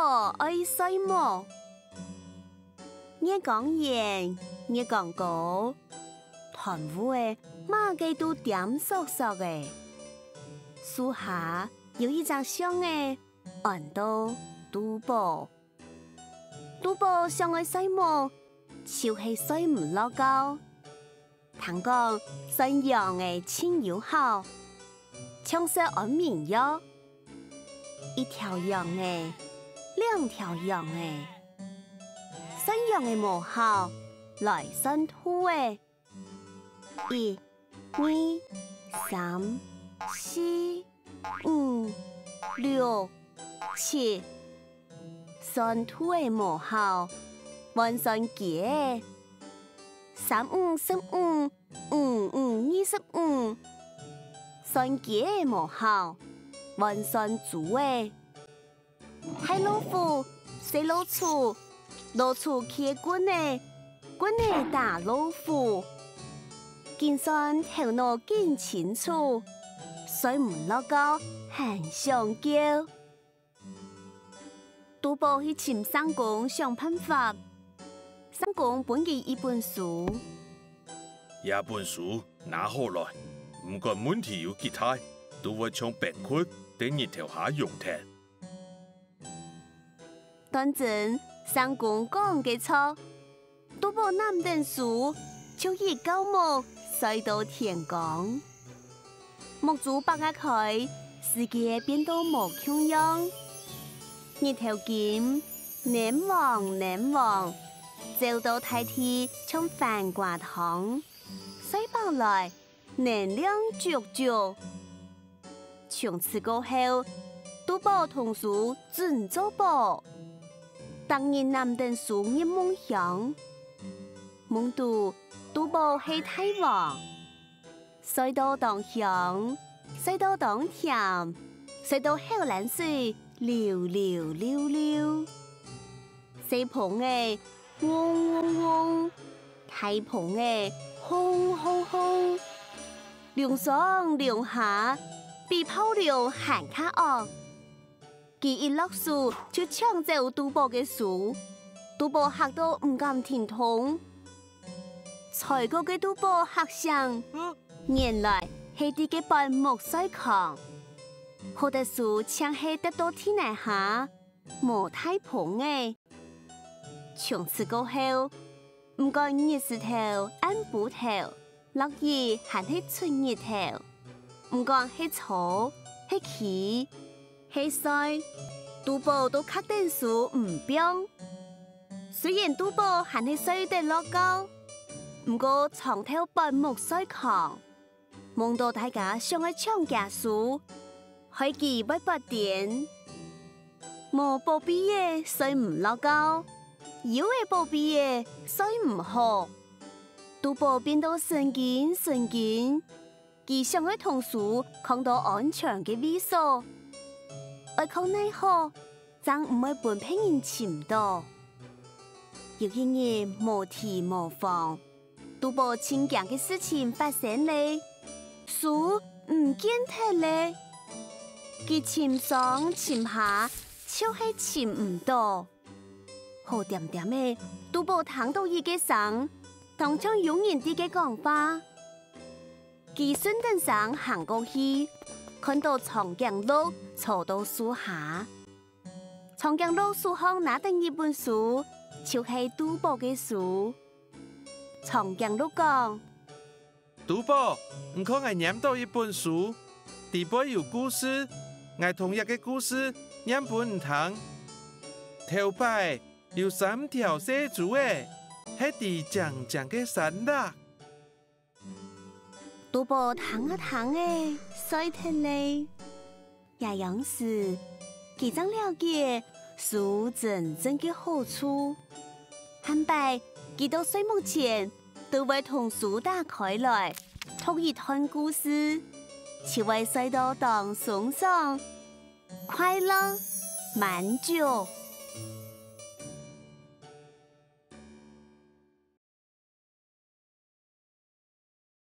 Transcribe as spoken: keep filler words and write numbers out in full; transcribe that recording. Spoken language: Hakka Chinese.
寶愛睡目。月光圓，月光高，斷烏仔麼个都恬索索仔。樹下有一隻象仔，安到杜寶。杜寶想愛睡目，就係睡毋落覺。 聽講，算羊仔盡有效，像食安眠藥，一條羊仔，兩條羊仔。算羊仔無效，來算兔仔。一、二、三、四、五、六、七。算兔仔無效，換算雞仔。三五十五，五五二十五。算雞仔無效，換算豬仔。大老虎、細老鼠，老鼠㧡棍仔，棍仔打老虎。緊算頭腦緊清楚，睡毋落覺還想噭。杜寶去尋相公想辦法，相公分佢一本書。這本書拿好來，毋管問題有幾大，都會像冰窟在日頭下融忒。 當真，相公講个著，杜寶揇等書，就一覺目睡到天光。目珠擘啊開，世界變到無共樣。日頭金，暖黃暖黃，照到大地像番瓜湯。睡飽來， 能量足足。從此過後，杜寶同書準做寶。逐日揇等書入夢鄉，夢肚杜寶係大王，睡到當香，睡到當甜，睡到口涎水流流流流。細蜂仔 嗡嗡嗡，大蜂仔轟轟轟，龍上龍下，比暴龍還較惡。佢一落手就搶走杜寶个書，杜寶嚇到毋敢停動。在過个杜寶嚇醒，原來係在該半目睡狂。好得書淨係跌到地泥下，無大蜂仔。 從此過後，毋管日時頭、暗晡頭，落雨還係出日頭，毋管係草、係溪、係水，杜寶都㧡等書毋放。雖然杜寶還係睡得落覺，毋過長透半目睡狂。 夢到大家想愛搶厥書，害佢會發癲。無寶貝仔睡毋落覺，有仔寶貝仔睡毋好。杜寶變到神經神經，佢想愛同書囥到安全个位所，愛囥哪好，正毋會分別人尋到。有一日無地無方， 杜寶盡驚个事情發生咧，書毋見忒咧。佢尋上尋下，就係尋毋到。好恬恬仔，杜寶聽到一個聲，當像有人在該講話。佢順等聲行過去，看到長頸鹿坐到樹下。長頸鹿手項拿等一本書，就係杜寶个書。 長頸鹿講：「杜寶，你看𠊎拈到一本書，裡背有故事，𠊎同這個故事拈分你聽。頭擺有三條細豬仔，歇在靚靚个山壢。」杜寶聽啊聽仔，睡忒咧。 這央時，佢正了解書真正个好處。下擺，佢到睡目前，都會同書打開來，讀一段故事，就會睡到當鬆爽、快樂、滿足。